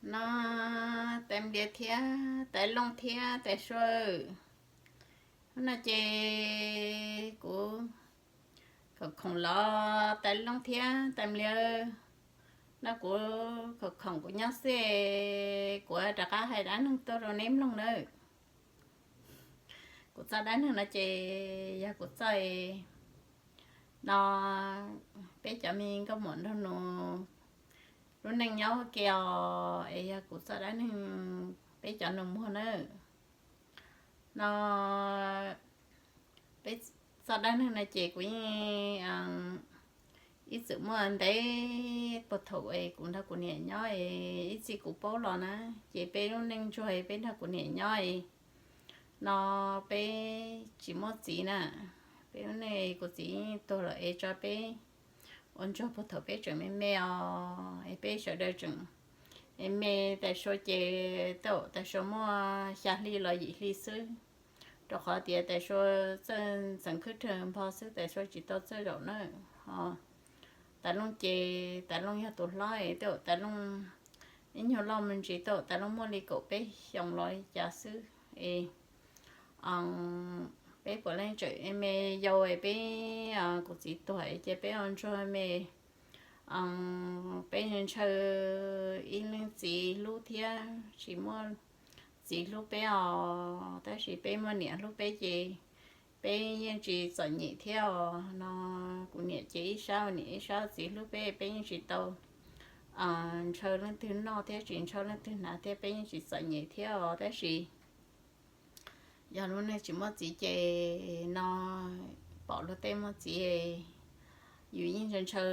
No, Tais Nplias thiab Tais Looj thiab Tais Sua, hnub no ces kuv khoom khoom los Tais Looj thiab Tais Nplias, no kuv khoom khoom kuv nyob xwb, kuv rov qab hais dab neeg tuaj rau neb mloog nawb. Kuv txoj dab neeg no ces yog kuv txoj no, peb cov me nkauj muam nraug nus lub neej nyob ua ke os, es yog kuv txoj dab neeg peb cov nus muag nawb. No, peb txoj dab neeg no ces kuv yeej ib txwm muaj ntev puag thaum es kuv nrog kuv niam nyob es ib txij kuv paub los na, ces peb lub neej ntsuag peb nrog kuv niam nyob no, peb tsis muaj txiv na. Peb lub neej kuv txiv tuag lawm es tso peb ua ntsuag puag thaum peb tseem me me os, es peb sawv daws tseem me me. Tais Sua ces tej zaum Tais Sua muaj xya hli los yim hli xwb, rau qhov tias Tais Sua txawj ntxeev khwb rhawg npho xwb, Tais Sua tsis tau txawj zaum na. Tais Looj ces Tais Looj yog tus hlob es tej zaum Tais Looj ib nyuag loj me ntsis, tej zaum Tais Looj muaj li kaum peb xyoos los li cas xwb es peb puav leej tseem me yau es peb, kuv txiv tuag ces peb ua ntsuag me, peb ntshaw ib leeg txiv hlub thiab tsis muaj txiv hlub peb os, tab sis peb muaj niam hlub peb ces peb yeej tsis txom nyem thiab os. No, kuv niam ces ib sab niam ib sab txiv hlub peb, peb yeej tsis tau ntshaw leej twg noj thiab tsis ntshaw leej twg hnav thiab, peb yeej tsis txom nyem thiab os. Tab sis yog lub neej tsis muaj txiv ces no, pom luag tej muaj txiv, yus yeej ntshaw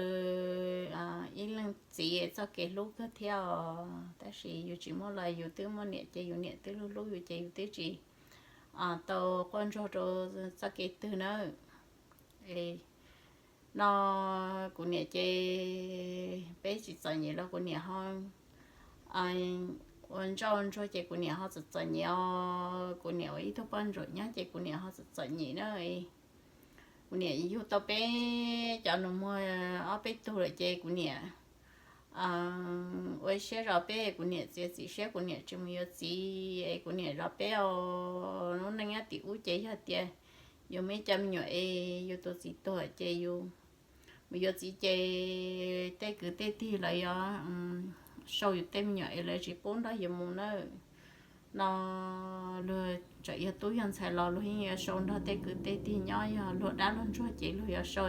ib leej txiv txoj kev hlub kawg thiab os. Tab sis yus tsis muaj los yus twb muaj niam ces yus niam twb hlub hlub yus ces yus twb tsis tau quaj ntsuag rau txoj kev twg nawb. No, kuv niam ces peb tsis txom nyem los kuv niam ho ua ntsauj ntsuag ces kuv niam ho txom txom nyem os. Kuv niam ua ib tug poj ntsuam nyob ces kuv niam ho txom txom nyem na. Kuv niam yug tau peb cov nus muag ob peb tug lawm ces kuv niam ua siab zog peb, kuv niam txiav txim siab kuv niam tsis mus yuav txiv es kuv niam zov peb os. Lub neej nyob tim ub ces yog tias yus muaj ib co me nyuam es yus tus txiv tuag ces yus mus yuav txiv ces tej kwv tej tij lawv yuav sau yus tej me nyuam es lawv tsis pub nrog yus mus na. No, luag tseem yog tub yog ntxhais los luag yeej yuav sau nrog tej kwv tej tij nyob, yog luag dab luag ntsuag ces luag yuav sau,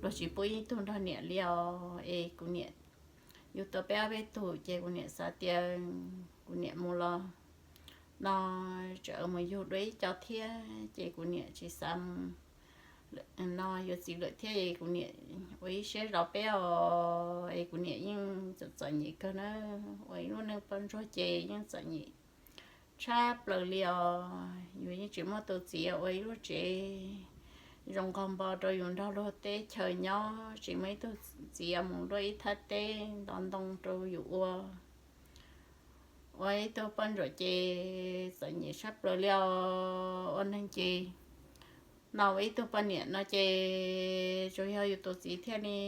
luag tsis pub ib tug nrog niam li os. Es kuv niam yug tau peb ob peb tug ces kuv niam xav tias kuv niam mus los no tseem mus yug dua ib co thiab ces kuv niam tsis xav mus no yuav txiv lawm thiab es kuv niam ua ib siab zov peb os. Es kuv niam yeej txom txom nyem kawg na, ua ib lub neej poj ntsuag ces yeej txom nyem tshaj plaws li os. Yus yeej tsis muaj tus txiv ua ib lub tsev zoo nqog npo rau yus nrog luag teb chaws nyob, tsis muaj ib tug txiv mus luaj ib thaj teb ntov ntoo rau yus ua, ua ib tug poj ntsuam ces txom nyem tshaj plaws li os. Ua neeg ces no ua ib tug poj niam no ces tsuas yog yus tus txiv thiaj li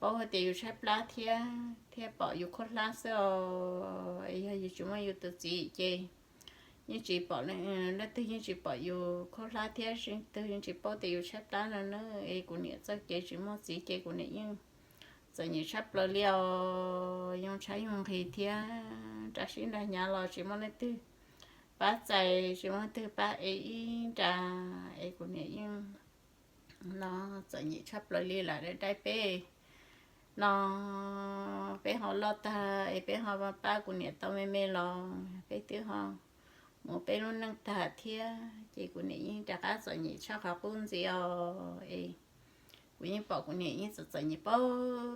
paub hais tias yus tshaib plab thiab thiaj pom yus khaub hlab xwb os. Yog yus tsis muaj yus tus txiv ces yeej tsis pom, leej twg yeej tsis pom yus khaub hlab thiab leej twg yeej tsis paub tias yus tshaib plab no na. Es kuv niam txoj kev tsis muaj txiv ces kuv niam yeej txom nyem tshaj plaws li os, yoo tshaib yoo nqhis thiab nra sib nra hnyav los tsis muaj leej twg pab txais, tsis muaj leej twg pab ev ib nra. Es kuv niam yeej no txom nyem tshaj plaws li lawm, dai dai peb no peb ho loj tag es peb ho pab kuv niam tau me me los peb twb ho mus peb lub neej tag thiab ces kuv niam yeej rov qab txom nyem tshaj qhov qub ntxiv os. Es kuv yeej pom kuv niam yeej txom txom nyem puag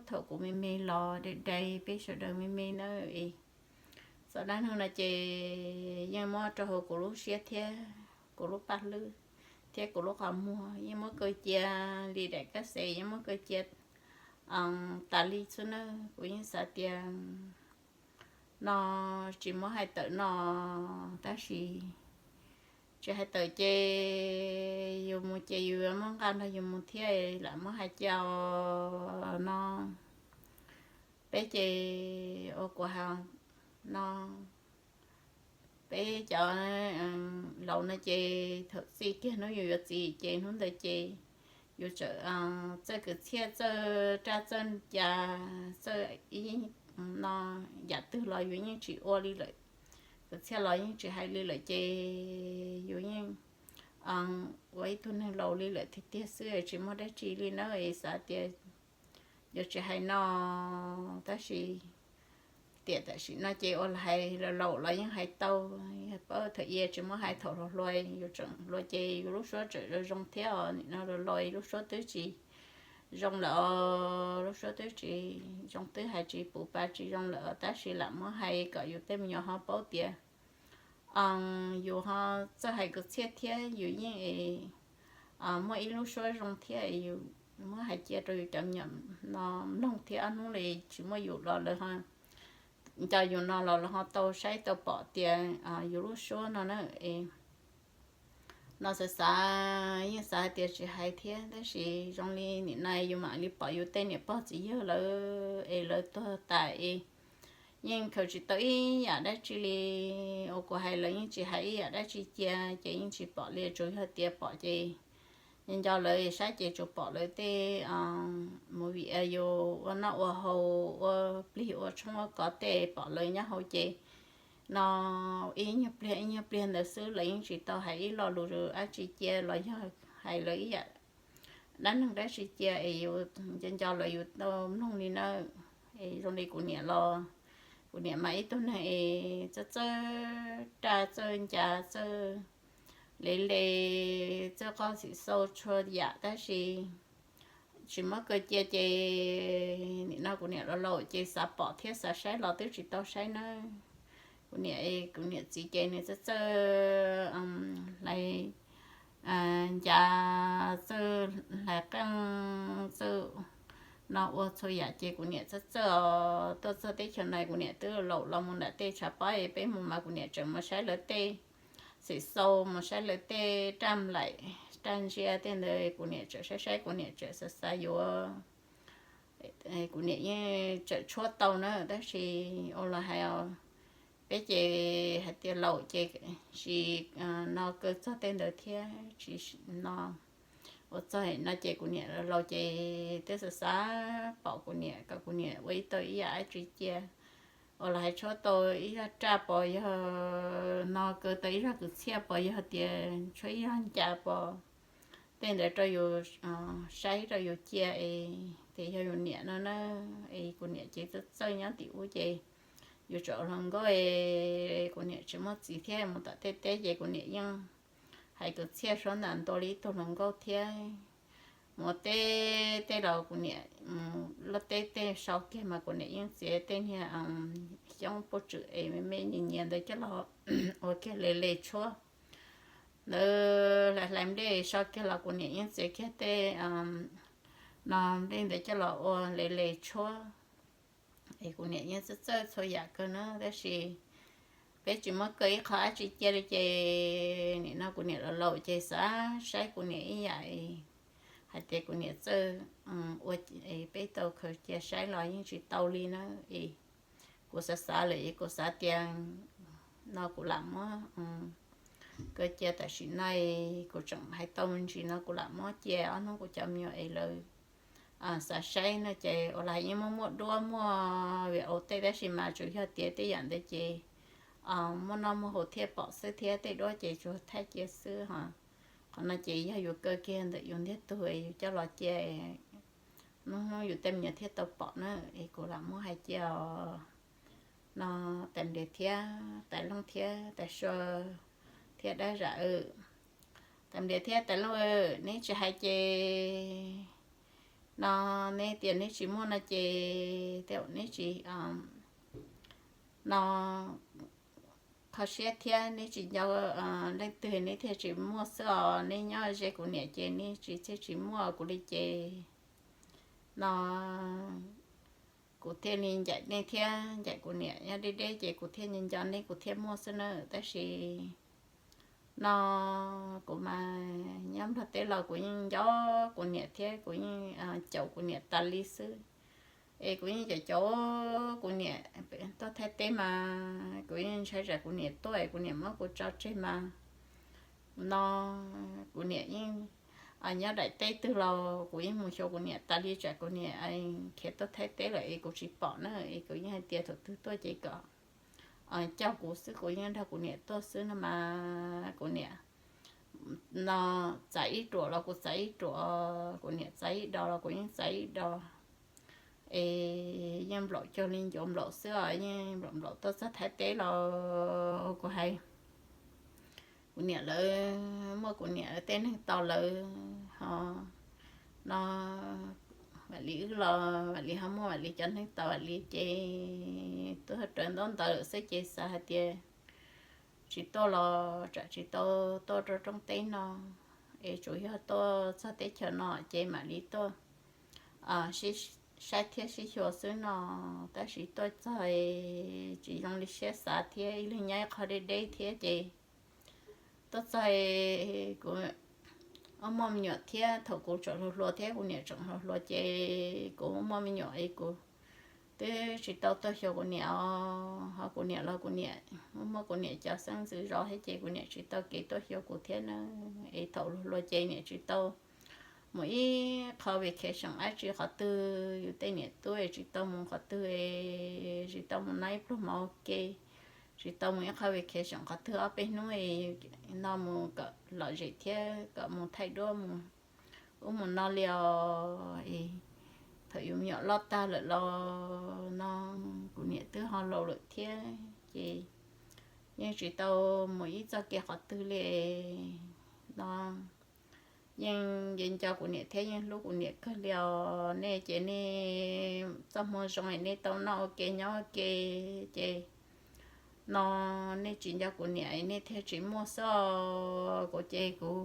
thaum kuv me me los dai dai peb sawv daws me me na. Es txoj dab neeg no ces yeej muab rau hauv kuv lub siab thiab kuv lub paj hlwb thiab kuv lub qhov muag, yeej muab kaw cia li daim kab xes, yeej muab kaw cia tas li xwb na. Kuv yeej xav tias no tsis muab hais tawm no, tab sis tsis hais tawm ces yus mus ces yus muab nqa nrog yus mus thiab, lam muab hais cia no. Peb ces ua kuv ha no peb cov laus no ces thaum txij kiag hnub yus yuav txiv ces hnub ntawd ces yus txawj kwv txhiaj, txawj raj txawj ncas, txawj ib no yam twg los yus yeej tsis ua li lawm. Kwv txhiaj los yeej tsis hais li lawm ces yus yeej ua ib tug neeg laus li lawm tiag tiag xwb, tsis muaj dab tsi li na. Xav tias yuav tsis hais no, tab sis tiam tam sim no ces ua hais laus los yeej hais tau. Paub thaum i tsis muaj hais, thaum hluas hluas yus tseem hluas ces yus lub suab tseem zoo zoo thiab os. Nim no los los lub suab twb tsis zoo lawm os, lub suab twb tsis zoo, twb hais tsis puv pa tsis zoo lawm os, tab sis lam muab hais kom yus tej me nyuam ho paub tias yus ho txawj hais kwv txhiaj thiab yus yeej muaj ib lub suab zoo thiab, yus muab hais cia rau yus cov me nyuam no mloog thiab. Ob hnub li tsis muaj yus los lawv nco yus no los lawv ho tau saib tau pom tias yus lub suab no na. No xav xav yeej xav hais tias tsis hais thiab, tab sis zoo li nim no yus mam li pom yus tej niam pog txiv yawg lawv es lawv tuag tas es yeej khaws tsis tau ib yam dab tsi li. Ua kuv hais lawv yeej tsis hais ib yam dab tsi cia ces yeej tsis pom li, tsuas yog tias pom ces nco lawv saib ces tsuas pom lawv tej movie, yus ua noj ua haus, ua plig ua tshoob ua kos tej pom lawv nyob hauv ces no ib nyuag pliag ib nyuag pliag ntawd xwb, lawv yeej tsis tau hais ib lo lus dab tsi cia los yog hais lawv ib yam dab neeg dab tsi cia es yus nco nco lawv yus tau mloog li na. Es zoo li kuv niam los, kuv niam mas ib tug neeg es txawj txawj raj txawj ncas txawj le le, txawj qoj xim xau txhua yam tab sis tsis muab kaw cia ces nim no kuv niam los laus ces xav pom thiab xav saib los twb tsis tau saib na. Kuv niam, kuv niam txiv ces nws txawj txawj hlais ncas, txawj hlais qeej, txawj no ua txhua yam ces kuv niam txawj txawj os. Tuaj txog teb chaws no kuv niam twb laus los mus nram tej tshav pob es peb mus mas kuv niam tseem mus saib lawv tej xim xau, mus saib lawv tej raj nplaim raj ntsia tej ntawd, kuv niam tseem saib saib, kuv niam tseem xav xav yuav. Kuv niam yeej tseem tshuab tau na, tab sis ua los hais os, peb ces hais tias laus ces tsis no kaw txog tej ntawd thiab tsis no ua txog no ces kuv niam laus ces twb xav xav pom kuv niam kom kuv niam ua ib tau ib yam dab tsi cia. Ua los hais tshuab tau ib zaj raj pos yog no kaw tau ib zaj kwv txhiaj pos yog tias tshuab ib zaj ncas pos tej ntawd rau yus saib rau yus cia es tias yog yus niam no na. Es kuv niam ces txawj txawj nyob tim ub ces yus tseem hluas nkauj es kuv niam tsis muaj txiv thiab mus tom tej teb ces kuv niam yeej hais kwv txhiaj suab ntawm ntua li ib tug hluas nkauj thiab. Mus teb tej los kuv niam, lub teb tej so kiag mas kuv niam yeej txiav tej niag xyoob puj tswm es me me nyias nyias ntawd coj los ua kiag le le tshuab. Ntawd hlais hlais nplej so kiag los kuv niam yeej txiav kiag tej no nplej ntawd coj los ua le le tshuab. Es kuv niam yeej txawj txawj txhua yam kawg na, tab sis peb tsis muab kaw ib qho dab tsi cia li ces nim no kuv niam los laus ces xav saib kuv niam ib yam hais tias kuv niam txawj ua, peb tau khaws cia saib los yeej tsis tau li na. Es kuv xav xav lawm es kuv xav tias no kuv lam muab kaw cia tam sim no, kuv tseem hais tau me ntsis no kuv lam muab cia ob hnub kuv cov me nyuam es lawv xav saib no ces ua los yeej muaj muaj duab muaj vim au tej tab sis mas tsuas yog tias tej yam ntawd ces muaj noj muaj haus thiaj pom xwb thiab tej duab ces tsuas thaij cia xwb ho. Qhov no ces yog yus kaw kiag ntawm yus ntiag tug yus coj los cia hnub hnub yus tej me nyuam thiaj tau pom na. Es kuv lam muab hais cia os. No tais nplias thiab tais looj thiab tais sua thiab dab zam, tais nplias thiab tais looj, neb tsis hais ces no neb tias neb tsis muaj no ces tej zaum neb tsis no kho siab thiab neb tsis nco leej twg neb thiaj tsis muaj xwb os. Neb nyob ze kuv niam ces neb tsis thiaj tsis muaj kuv li ces no kuv thiaj li ncaim nej thiab ncaim kuv niam nyob deb deb ces kuv thiaj nco neb kuv thiaj muaj xwb na. Tab sis no kuv mas nyob Nplog teb los kuv yeej nco kuv niam thiab kuv yeej caum kuv niam tas li xwb. Es kuv yeej caum caum kuv niam tuaj Thaib teb mas kuv yeej ntshai tsam kuv niam tuaj kuv niam muab kuv tso tseg mas no kuv niam yeej nyob daim teb twg los kuv yeej mus xyuas kuv niam tas li, tsam kuv niam khiav tuaj Thaib teb lawm es kuv tsis pom na, es kuv yeej hais tias thaum twg tuaj ces kom coj kuv xwb, kuv yeej nrog kuv niam tuaj xwb no mas kuv niam no txav ib ruam los kuv txav ib ruam, kuv niam txav ib do los kuv yeej txav ib do. Es yeej nplaum cuag li ncuav nplaum xwb os, yeej nplaum nplaum tuaj txog Thaib teb los kuv hais kuv niam lawv muaj kuv niam tej neeg tos lawv ho no Vam Lis wb los Vam Lis ho muaj Vam Lis cov neeg tos Vam Lis ces tuaj rawv ntaub ntawv lawm xwb ces xav hais tias tsis tuaj los tsam tsis tau tuaj rau rooj teb no, es tsuas yog tuaj txog teb chaws no ces mam li tuaj saib thiab sib xyuas xwb no, tab sis tuaj txog tsis zoo li siab xav thiab ib leeg nyob ib qho deb deb thiab ces tuaj txog kuv muaj me nyuam thiab, thaum kuv tseem hluas hluas thiab kuv niam tseem hluas hluas ces kuv muaj me nyuam es kuv twb tsis tau tuaj xyuas kuv niam os, ho kuv niam los kuv niam muaj kuv niam cov xeeb ntxwv zov thiab ces kuv niam tsis tau kev tuaj xyuas kuv thiab na. Es thaum hluas hluas ces niam tsis tau mus ib qho vacation dab tsi qhov twg, yus tej niam tub tsis tau mus qhov twg, tsis tau mus noj ib pluag mov ua ke, tsis tau mus ib qho vacation qhov twg ob peb hnub no mus kom lom zem thiab kom mus thaij duab mus ub mus no li os. Thaum yus me nyuam loj tag lawm los no kuv niam twb ho laus lawm thiab ces yeej tsis tau mus ib txoj kev qhov twg li no. Yeej nco kuv niam thiab yeej hlub kuv niam kawg li os. Nej ces nej txoj hmoo zoo es nej tau noj ua ke nyob ua ke ces no nej tsis nco kuv niam nej thiaj tsis muaj xwb. Kuv ces kuv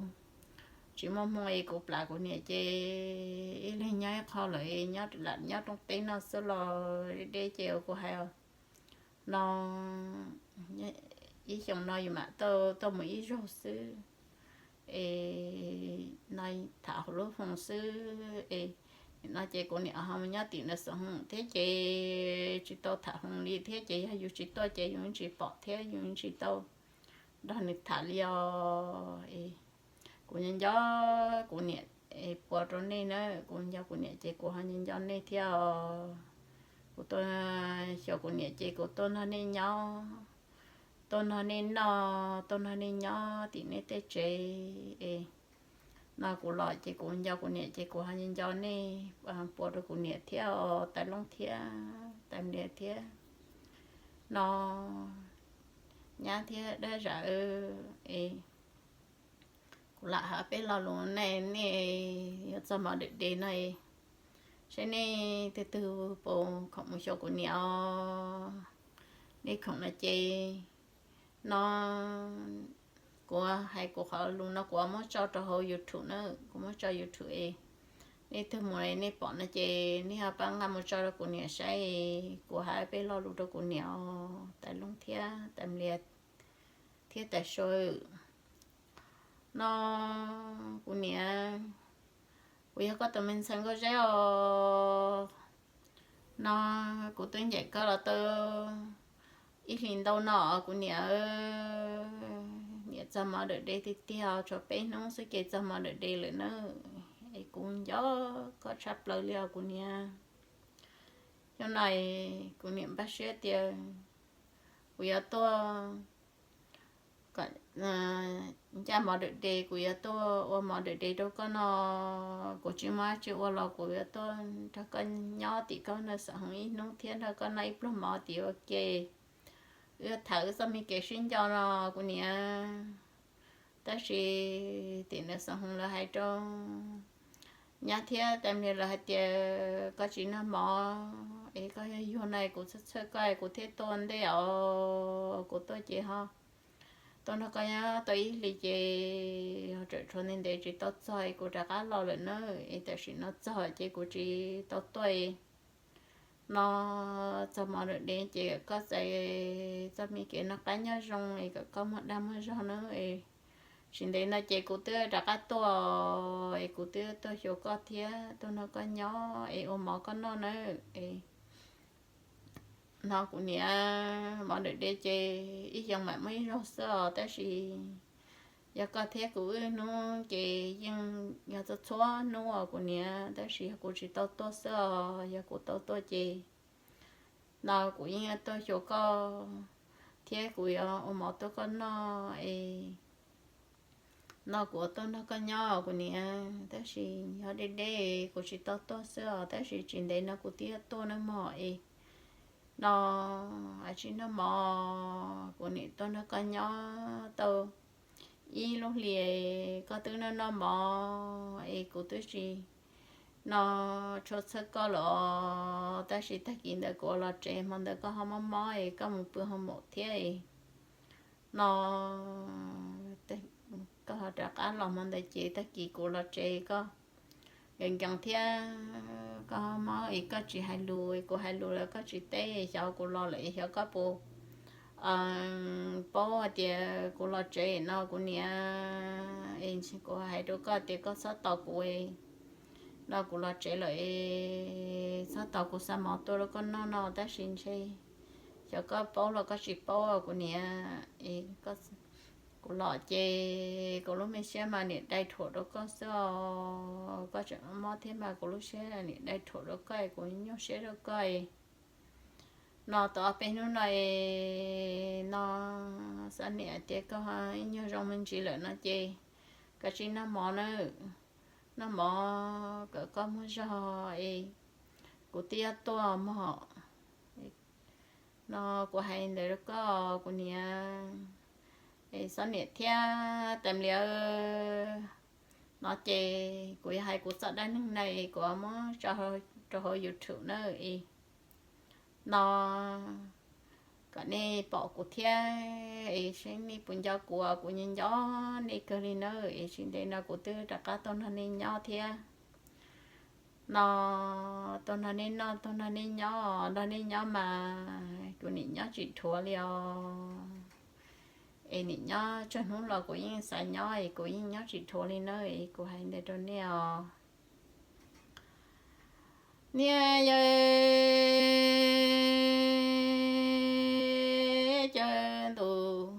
tsis muaj hmoo es kuv plam kuv niam ces ib leeg nyob ib qho lawm, nyob lam nyob rooj teb no xwb los deb ces kuv hais no ib xyoos no yus mam tuaj mus ib zaug xwb es no tham hauv lub hoo xwb es no ces kuv niam ho mus nyob tim nws xeem thiab ces tsis tau tham hoo li thiab ces yog yus tsis tuaj ces yus tsis pom thiab yus tsis tau nrog nws tham li os. Kuv nco nco kuv niam puas rau nej na, kuv nco kuv niam ces kuv ho nco nco nej thiab os. Kuv tuaj xyuas kuv niam ces kuv tuaj nrog nej nyob, tuaj nrog nej noj, tuaj nrog nej nyob tim nej tej tsev es no kuv los ces kuv nco kuv niam ces kuv ho nco nco nej puas rau kuv niam thiab os, Tais Loob thiab Tais Nplias thiab no Nyab thiab Dab Zam es kuv lam hais peb lo lus nej, nej yuav txog Mother's Day no es saib nej tej twg puas khoom mus xyuas kuv niam os. Nej khoom no ces no kuv hais kuv qhov lus no kuv muab tso rau hauv YouTube na, kuv muab tso YouTube es nej twg mus nej pom no ces nej ho pab nqa mus tso rau kuv niam saib, kuv hais peb lo lus rau kuv niam os, Tais Loob thiab Tais Nplias thiab Tais Sua no. Kuv niam, kuv yog koj tus me ntxhais Nkauj Zeb os. No kuv twb ncaim koj los tau ib hlis ntau no os kuv niam. Niam txog Mother's Day tiag tiag, tshuav peb hnub xwb ces txog Mother's Day lawm na. Es kuv nco koj tshaj plaws li os kuv niam. Xyoo no kuv niam npaj siab tias kuv yuav tuaj kom ncaj Mother's Day, kuv yuav tuaj ua Mother's Day rau koj no. Kuv tsis muaj dab tsi ua los kuv yuav tuaj nrog koj nyob tim koj no xeem hoo ib hnub thiab nrog koj noj ib pluag mov tim ua ke, wb tham wb txoj me kev sib nco no kuv niam. Tab sis tim nws xeem hoo lawv hais rau Nyab thiab Tais Nplias lawv hais tias koj tsis noj mov es koj yog yuag no es kuv txhawj txhawj koj es kuv thiaj tuaj ua ntej os. Kuv tuaj ces ho tuaj nrog koj nyob tau ib hlis ces ho tseem tshuav ntev ntev tsis tau txog es kuv rov qab los lawm na. Es tam sim no txog ces kuv tsis tau tuaj no. Txog Mother's Day ces koj txais txoj me kev noj qab nyob zoo es kom koj muaj dag muaj zog na. Tsis ntev no ces kuv twb rov qab tuaj es kuv twb tuaj xyuas koj thiab tuaj nrog koj nyob es ua mov koj noj na. No kuv niam, mov ntawm dej ces ib xyoo mam muaj ib zaug xwb os, tab sis yog koj thiab kuv wb hnub ces yeej yog txhua txhua hnub os kuv niam, tab sis yog kuv tsis tau tuaj xwb os, yog kuv tau tuaj ces no kuv yeej yuav tuaj xyuas koj thiab kuv yuav ua mov tuaj koj noj es no kuv ua tuaj nrog koj nyob kuv niam, tab sis yog deb deb kuv tsis tau tuaj xwb os, tab sis tsis ntev no kuv twb yuav tuaj nawb mog es no ua tsis noj mov, kuv niam tuaj nrog koj nyob tau ib lub hlis, koj twb noj noj mov es kuv twb tsis no tshua txhawj koj lawm os, tab sis tag kis ntawd kuv los tsev hmo ntawd koj ho mob mob es koj mus pw ho maum thiab no koj ho rov qab los hmo ntawd ces tag kis kuv los tsev koj nkees nkees thiab koj mob es koj tsis hais lus, kuv hais lus los koj tsis teb, xyov kuv los lawm xyov koj puas paub hais tias kuv los tsev no kuv niam, es kuv hais rau koj tias koj txhob tos kuv no kuv los tsev lawm es txhob tos kuv xa mov tuaj rau koj noj no, tab sis ntshe xyov koj paub los koj tsis paub kuv niam, kuv los ces kuv lub me siab mas niam dai rhuam rau koj xwb os, koj tseem mob thiab mas kuv lub siab niam dai rhuam rau koj, kuv nyuaj siab rau koj no tau ob peb hnub no es no xav niam tias koj ib nyuag zoo me ntsis lawm no ces koj tsis noj mov na, noj mov kom koj muaj zog es kuv twb yuav tuaj mog no kuv hais ntawd rau koj kuv niam, es txhob niam thiab tais nplias no ces kuv yog hais kuv txoj dab neeg na es kuv muab tso rau hauv YouTube na es no kom nej pom kuv thiab es seb nej puas nco kuv, kuv nco nco nej kawg li na es tsis ntev no kuv twb rov qab tuaj nrog nej nyob thiab no tuaj nrog nej noj tuaj nrog nej nyob, nrog nej nyob mas kuv nim nyob tsis dhuav li os, es nim nyob tsawg hnub los kuv yeej xav nyob es kuv yeej nyob tsis dhuav li na es kuv hais ntawd rau nej os. Niam yawg caw ntuj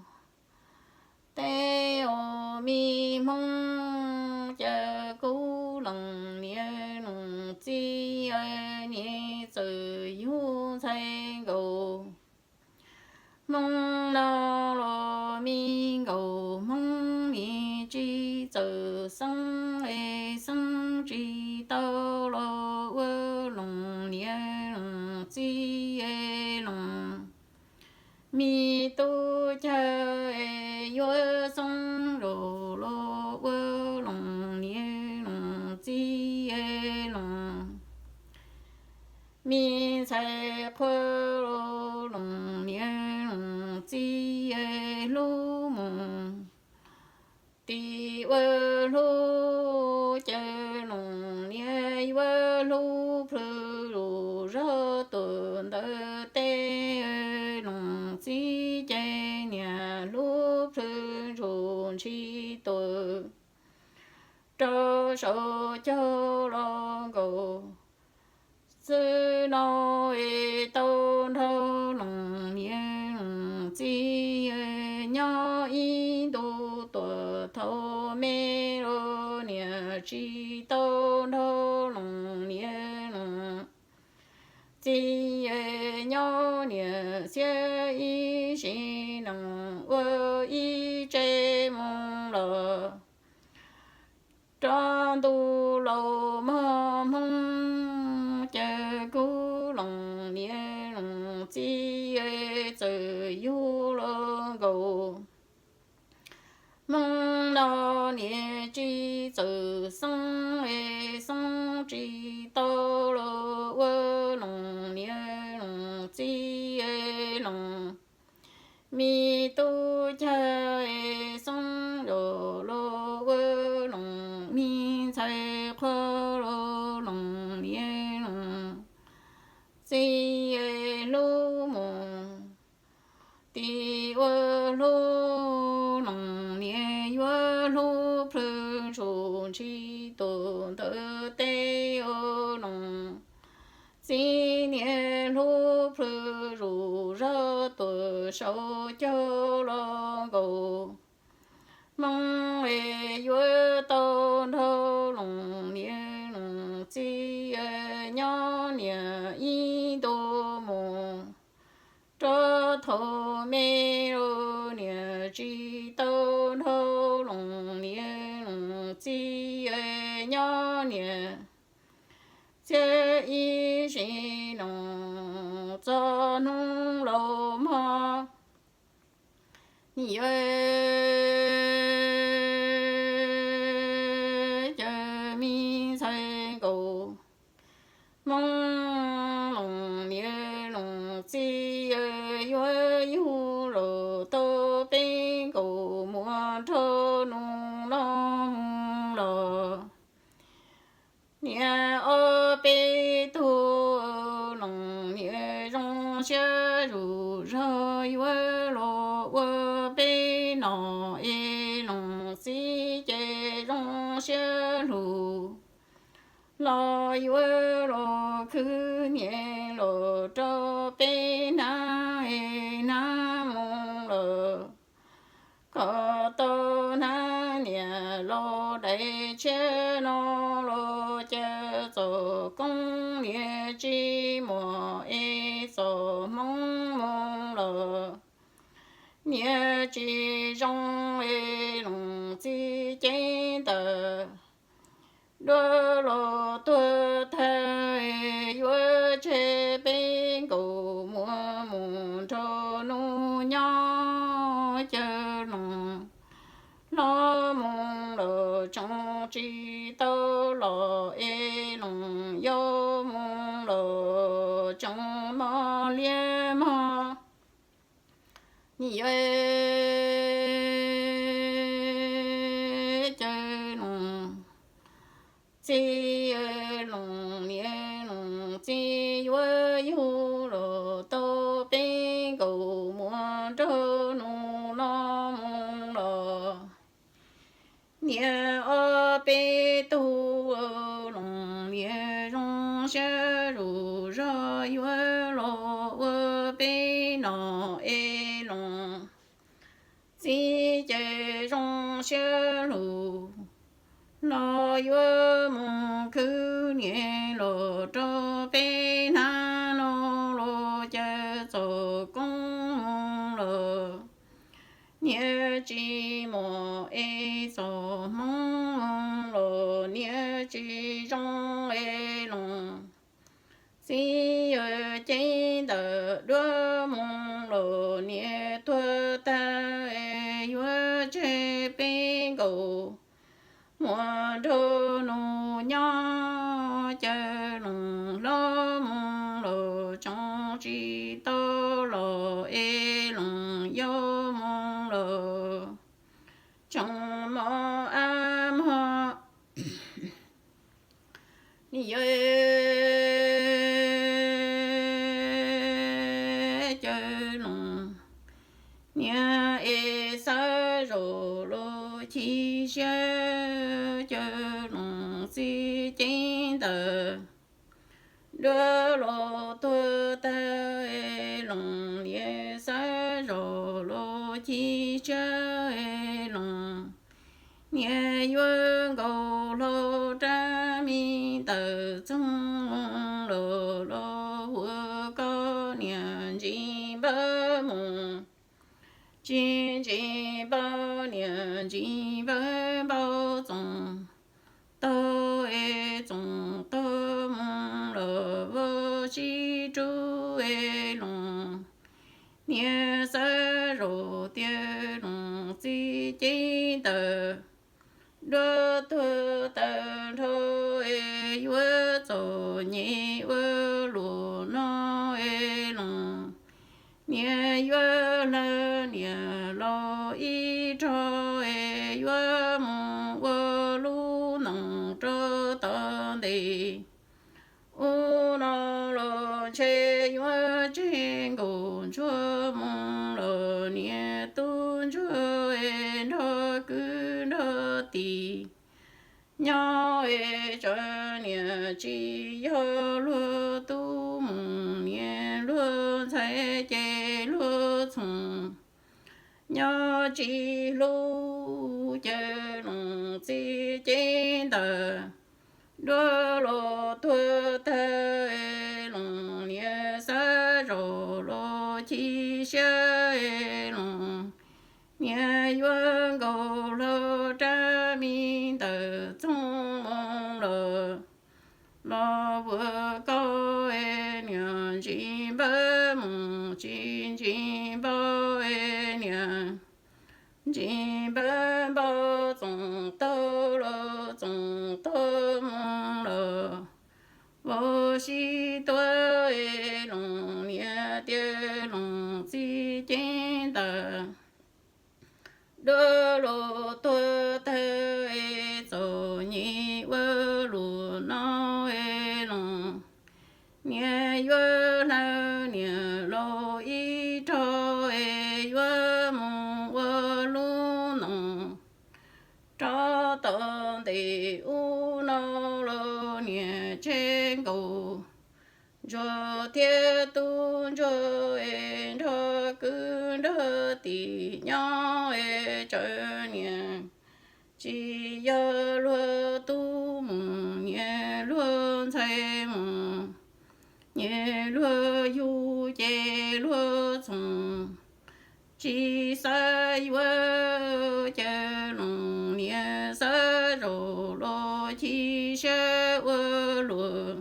teb ua mi hmoob caw kub lees niam lees txiv niam txawm yug ntxhais nkaus hmoob no los mi nkaus hmoob niam tsis txawm xeeb es xeeb tsis tau los ua lees niam lees txiv lees mi tub cag yuav xeeb los los ua lees niam lees txiv lees mi ntxhais qhua los lees niam lees txiv hlub mus tim ua hlub caw lees niam yuav hlub plhws lus zog tuam ntawd teb lees txiv ces niam hlub plhws ntshis ntshis tuam rau saum caug los nkaus xwb no es tau nrog lees niam lees txiv nyob ib ntu tuam thaum me los niam tsis tau nrog lees niam lees txiv nyob niam xiab ib sim neej ua ib tse mus los rau ntu laus mog hmoob caw kub lees niam lees txiv txawm yug los nkaus hmoob no niam tsis txawm xeeb es xeeb tsis tau los ua lees niam lees txiv lees mi tub cag xeeb los los ua lees mi ntxhais qhua los lees niam lees txiv hlub mus tim ua hlub lees niam yuav hlub plhws ntshis ntshis tuam ntawd teb ua lees txiv niam hlub plhws ntshis tuaj tuam saum caug los nkaus. Hmoob es yuav tau nrog Loos niam Loos txiv nyob niam ib ntu mus. Rau thaum me los niam tsis tau nrog Loos niam Loos txiv nyob niam txhiab ib sim no txog hnub laus mog. Yawg Cawm Me ntxhais nkaus, Hmoob Loos niam Loos txiv yuav yug los tau peb nkaus muaj nrog nus no mus los. Niam ob peb tug Loos niam zoo siab zuj zog yuav los ua peb nom es Loos txiv ces zoo siab lug los yuav los khwv niam los rau peb hnab es hnab mus lawm. Kom tau hnab niam los daim tshiab no los cas txom koob niam tsis muaj es txom Hmoob mus lawm. Niam tsis zoo es Loos txiv ceeb ntawm duab los tuag tag es yuav tseg peb nkaus muaj mus nrog nus nyob. Cawm Loos hlob mus los tseem tsis tau los es Loos yau mus los tseem mos liab mog. Yawg Cawm Loos txiv, Loos niam Loos txiv yuav yug los tau peb nkaus muaj nrog nus no mus los. Niam ob peb tug Loos niam zoo siab zuj zog yuav los ua peb nom es Loos txiv ces zoo siab lug los yuav mus khwv niam los rau peb hnab no los cas txom koob mus lawm. Niam tsis muaj es txom Hmoob mus los niam tsis zoo es Loos txiv yawg ceeb ntawm duab mus los niam tuag tag es yuav tseg peb nkaus muaj nrog nus nyob. Cawm Loos hlob mus los tseem tsis tau los es Loos yau mus los tseem mos ab mog. Yawg Cawm Loos niam es xav zam lub chim siab. Cawm Loos txiv ceeb ntawm duab los tuag tag es Loos niam xav zam lub chim siab es Loos niam yuav nkaus hlo rab me ntawm txoog los los ua koj niam ntsis npawg mus. Tsis ntsis npawg niam ntsis npawg npau txoos taug es txoos taug mus los vaj sib rub es Loos niam xav zam tias Loos txiv ceeb ntawm duab tuag tag nrho es yuav txom nyem ua luaj no es Loos niam yuav hlawv niam los ib rog es yuav mus ua lub ntoos rau tom ntej. Ub no los ntshe yuav tseg nkaus ntsuag mus los niam tub ntsuag es nrog kwv nrog tij nyob es tsam niam tsis yog luag tub mus niam luag ntxhais ces luag txhoov, nyob tsis hlub caw loos txiv ceeb ntawd. Duab los tuag tag, loos niam xav zos los chim siab, loos niam yuav nkaus hlo rab me ntawm txooj moo los, los vuas koj niam ntsis npawb mus tsis ntsis npawb niam, ntsis npawb npawb txoov taug los txoov taug moo los, vau sib tuab, loos niam tias loos txiv ceeb ntawd. Duab los tuag tag, txom nyem ua luaj no, loos niam yuav hlawv niam laus ib rog, yuav mus ua lub nroog rov tom ntej ub no los niam tseg nkaus ntsuag thiab tub ntsuag, nrog kwv nrog tij nyob tsawv niam. Tsis yog luag tub mus niam luag ntxhais mus, niam luag yug ces luag txhoov. Tsis xav yuav caw loos niam xav zos los chim siab ua luaj.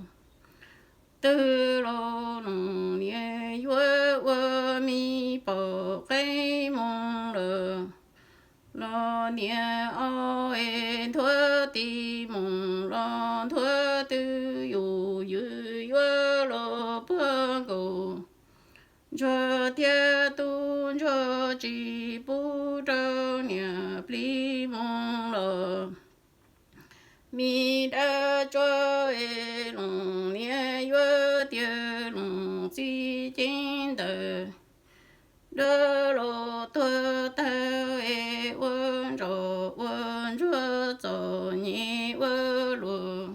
Twg los loos niam yuav ua me pom qeeb moo lawm, los niam o es nthuav tij mus los nthuav twg yus ywm yuav los puag nkaus ntsuag thiab tub ntsuag tsis pub rau niam plig moo los. Me dab tsuag es loos niam yuav tiag loos txiv ceeb ntawd. Dab los tuag tag es ua ntsoj ua ntsuag txom nyem ua luaj.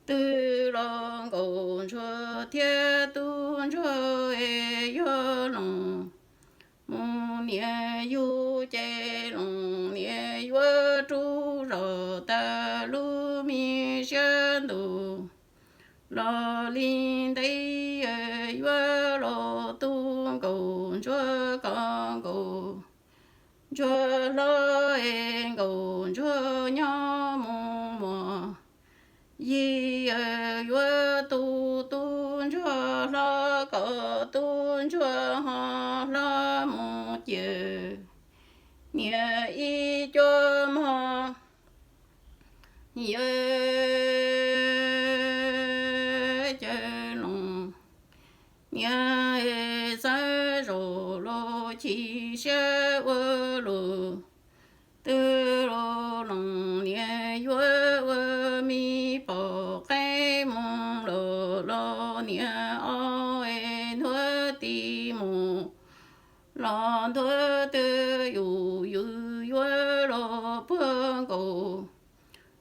Twg los nkaus ntsuag thiab tub ntsuag es yog loos mus niam yug ces loos niam yuav rub zog tas lub me siab ntus. Los li ntawd yuav los tu nkaus ntsuag kom nkaus ntsuag hlob es nkaus ntsuag nyob mus muas. Yig yuav tu tub ntsuag hlob kom tub ntsuag ho hlob mus ces niam ib cuab mog. Yawg caw loos niam xav zos los chim siab ua luaj. Twg los loos niam yuav ua me pom qeeb moo los los niam o es nthuav tij mus los nthuav twg yus ywm yuav los puag nkaus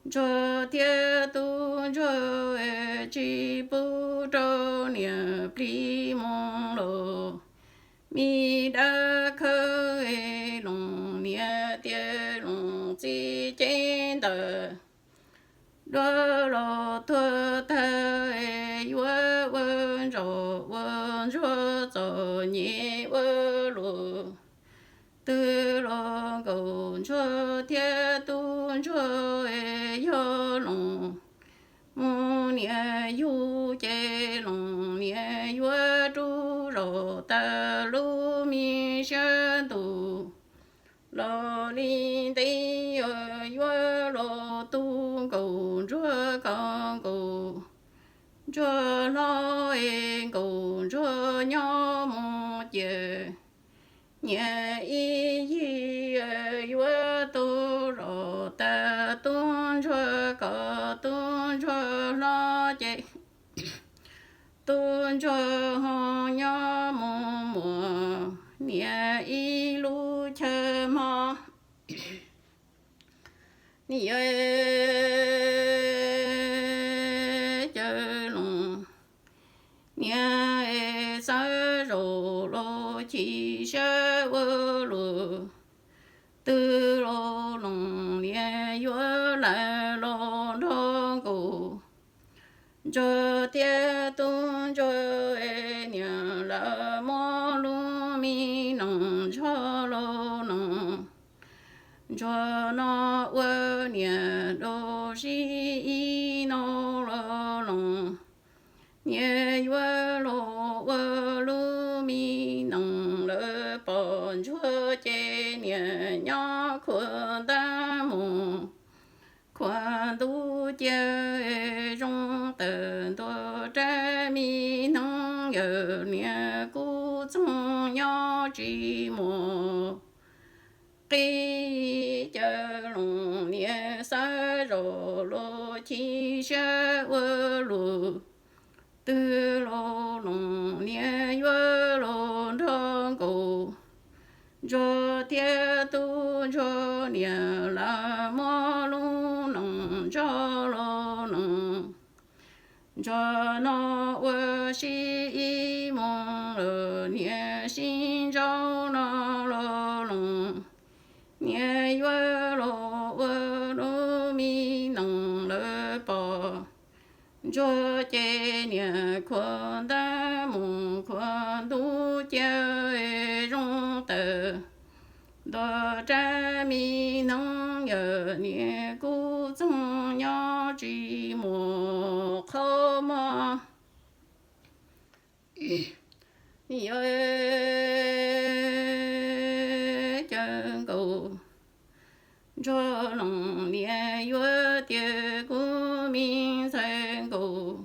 ntsuag thiab tub ntsuag tsis pub rau niam plig moo los. Me dab khawb loos niam tias loos txiv ceeb ntawd. Dab los tuag tag yuav ua ntsoj ua ntsuag txom nyem ua luaj. Twg los nkaus ntsuag thiab tub ntsuag yog loos mus niam yug ces loos niam yuav rub zog tas lub me siab ntus. Los li ntawd yuav los tu nkaus ntsuag kom nkaus ntsuag hlob es nkaus ntsuag nyob mus ces niam ib yig yuav tu zog tas tub ntsuag kom tub ntsuag hlob ces tub ntsuag ho nyob mus muas niam ib lub chaw mog. Niam yawg caw loos niam xav zos los chim siab ua luaj, twg los loos niam yuav lawm los nrog nkaus. Ntsuag thiab tub ntsuag niam lawv muab lub me noog ntsuag los noog. Ntsuag no ua niam rau sib ib no los loos, niam yuav los ua lub me noog lawv pom ntsuag ces niam nyob khuam ntab mus. Khuam ntuj cia zoo tawm ntua rab me noog, yawm niam kub txoog nyob tsis muaj qib. Caw loos niam xav zos los chim siab ua luaj, twg los loos niam yuav los nrog nkaus. Ntsuag thiab tub ntsuag niam lawv muab lub noog ntsuag los noog. Ntsuag no ua sib ib moos lawm niam sib ntsaub no los loos, niam yuav los ua lub me noog lawv pom ntsuag ces niam khuam ntab mus. Khuam ntuj cia zoo tawm ntua rab me noog, yawm niam kub txoog nyob tsis muaj qhov muag. Yawm caw nkaus ntsuag loos niam yuav tias kub me ntxhais nkaus.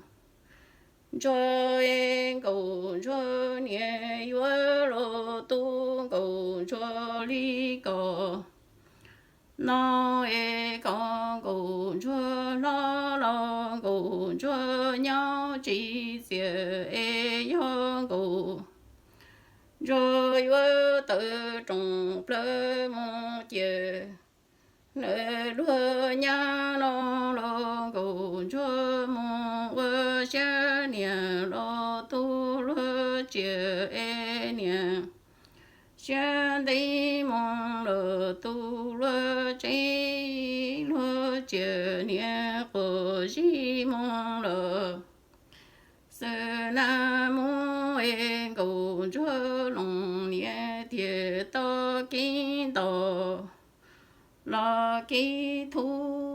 Ntsuag es nkaus ntsuag niam yuav los tu nkaus ntsuag li ko. No es koj nkaus ntsuag hlob los nkaus ntsuag nyob tsis txias es yog nkaus ntsuag yuav tawm roos plawv mus ces lawv luag nyab no los nkaus ntsuag mus ua siab niam los tu luag tsiaj es niam siab ntev mus los tu luag tsev luag tsiaj niam quas zib mus los. Xwb nag mus es nkaus ntsuag loos niam thiaj tau kev nto los kev thuv.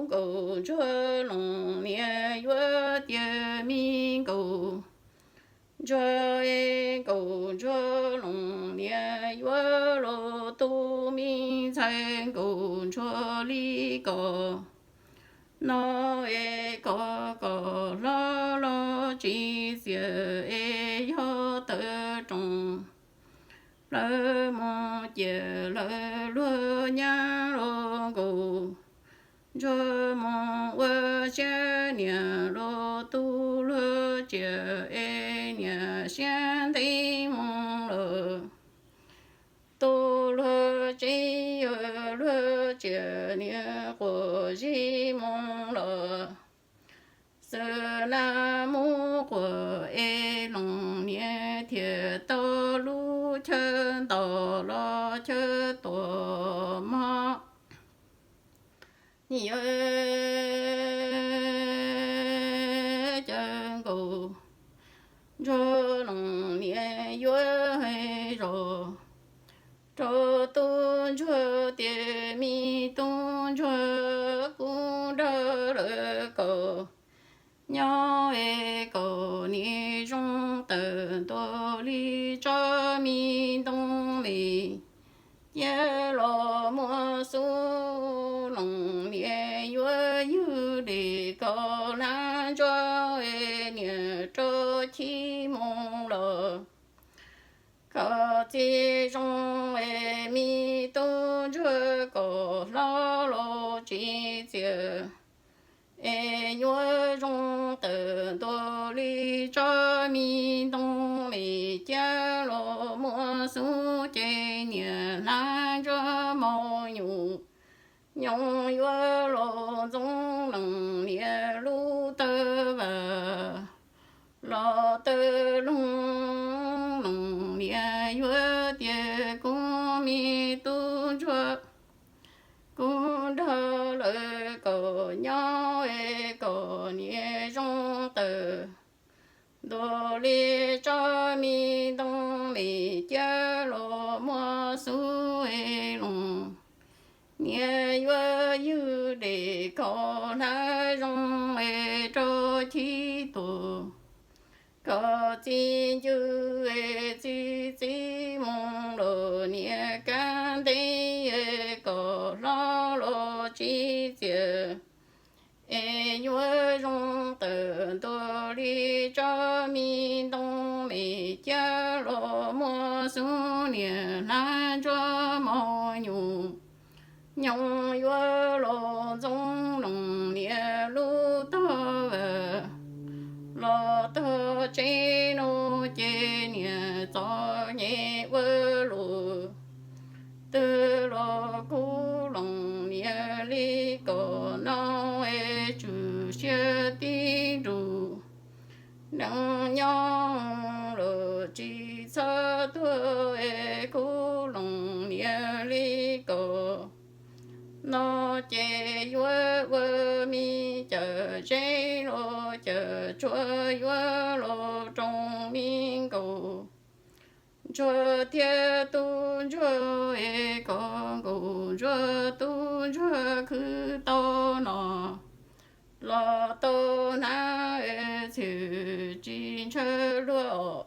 Nkaus ntsuag loos niam yuav tias me nkaus ntsuag es nkaus ntsuag loos niam yuav los tu me ntxhais nkaus ntsuag li ko. No es koj kom hlob los tsis txias es yog tawm roos plawv mus ces lawv luag nyab los nkaus ntsuag mus ua siab niam los tu luag tsiaj es niam siab ntev mus los tu luag tsev luag tsiaj niam quas zib mus los. Xwb nag mus quas es loos niam thiaj tau lub chaw nto los chaw tuam mog. Yawm caw nkaus ntsuag loos niam yuav hais zog rau tub ntsuag tias me tub ntsuag kuv nrog lawv kom nyob es kom niam zoo tawm ntua li tsob me ntoo li. Cia los muaj xub loos niam yuav ywg li kom hlab ntsuag es niam rau chim mus los. Kom txiv zoo es me tub ntsuag kom hlob los tsis txias es yuav zoo tawm ntua li tsob me ntoo li. Cia los muaj xub ces niam hlab ntsuag maus nyuj nyoos yuav los ntxoov loos niam lub tawv vas los tawv loog loos niam yuav tias kuv me tub ntsuag, kuv nrog lawv kom nyob kom niam zoo tawm. Ntuas li tsob me ntoo me ciab los muaj xub loos, niam yuav ywg dej kom hlav zoo rau chib tuag. Kom txiv ncw txiv txiv moo los niam kab ntev kom hlob los tsis txias. Es yuav zoo tawm ntuas li tsob me ntoo me ciab los muaj xub niam hlav ntsuab mos nyoos. Nyoos yuav los ntxoov loos niam lub tog vas, los tog tsev no ces niam txom nyem ua luaj. Twb los kub loos niam li kom no, es tswm siab tib nrus. Neeg nyob los tsis txhob tuag, es kub loos niam li kom no ces yuav ua me cawm zeb los cawm tsuag yuav los roos me nkaus. Ntsuag thiab tub ntsuag es kom nkaus ntsuag tub ntsuag khwv tau no los tau hnav txhim tsis ntshaw luag os.